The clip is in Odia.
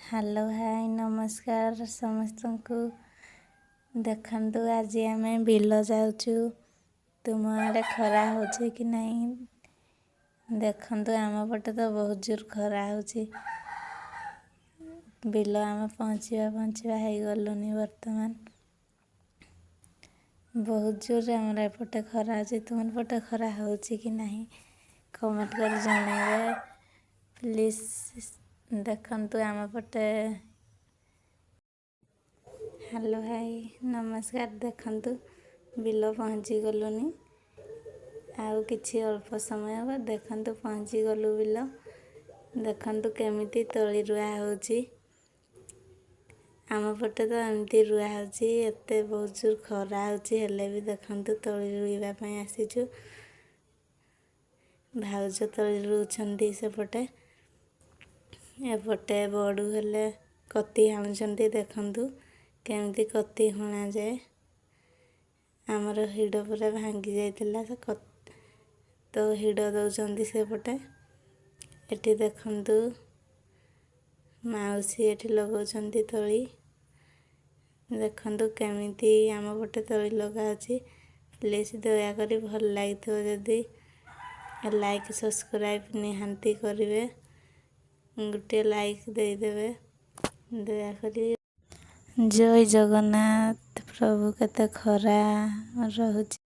ହ୍ୟାଲୋ, ହାଇ, ନମସ୍କାର ସମସ୍ତଙ୍କୁ। ଦେଖନ୍ତୁ, ଆଜି ଆମେ ବିଲ ଯାଉଛୁ। ତୁମ ଆଡ଼େ ଖରା ହେଉଛି କି ନାହିଁ? ଦେଖନ୍ତୁ, ଆମ ପଟେ ତ ବହୁତ ଜୋର ଖରା ହେଉଛି। ବିଲ ଆମେ ପହଞ୍ଚିବା ପହଞ୍ଚିବା ହେଇଗଲୁନି। ବର୍ତ୍ତମାନ ବହୁତ ଜୋରରେ ଆମର ଏପଟେ ଖରା ହେଉଛି। ତୁମର ପଟେ ଖରା ହେଉଛି କି ନାହିଁ, କମେଣ୍ଟ କରି ଜଣାଇବେ ପ୍ଲିଜ୍। ଦେଖନ୍ତୁ ଆମ ପଟେ। ହ୍ୟାଲୋ, ହାଇ, ନମସ୍କାର। ଦେଖନ୍ତୁ, ବିଲ ପହଞ୍ଚି ଗଲୁନି, ଆଉ କିଛି ଅଳ୍ପ ସମୟ ହେବ। ଦେଖନ୍ତୁ, ପହଞ୍ଚିଗଲୁ ବିଲ। ଦେଖନ୍ତୁ କେମିତି ତଳି ରୁଆ ହେଉଛି। ଆମ ପଟେ ତ ଏମିତି ରୁଆ ହେଉଛି। ଏତେ ବହୁତ ଜୋର ଖରା ହେଉଛି, ହେଲେ ବି ଦେଖନ୍ତୁ, ତଳି ରୁଇବା ପାଇଁ ଆସିଛୁ। ଭାଉଜ ତଳି ରୁଉଛନ୍ତି ସେପଟେ, ଏପଟେ ବଡ଼ୁ ହେଲେ କତି ହାଣୁଛନ୍ତି। ଦେଖନ୍ତୁ କେମିତି କତି ହଣାଯାଏ। ଆମର ହିଡ଼ ପୁରା ଭାଙ୍ଗି ଯାଇଥିଲା ତ ହିଡ଼ ଦେଉଛନ୍ତି ସେପଟେ। ଏଠି ଦେଖନ୍ତୁ, ମାଉସୀ ଏଠି ଲଗାଉଛନ୍ତି ତଳି। ଦେଖନ୍ତୁ କେମିତି ଆମ ପଟେ ତଳି ଲଗାଉଛି। ପ୍ଲିଜ୍ ଦୟାକରି ଭଲ ଲାଗିଥିବ ଯଦି ଲାଇକ୍, ସବସ୍କ୍ରାଇବ୍ ନିହାତି କରିବେ। ଗୋଟିଏ ଲାଇକ୍ ଦେଇଦେବେ ଦୟାକରି। ଜୟ ଜଗନ୍ନାଥ ପ୍ରଭୁ। କେତେ ଖରା ରହୁଛି।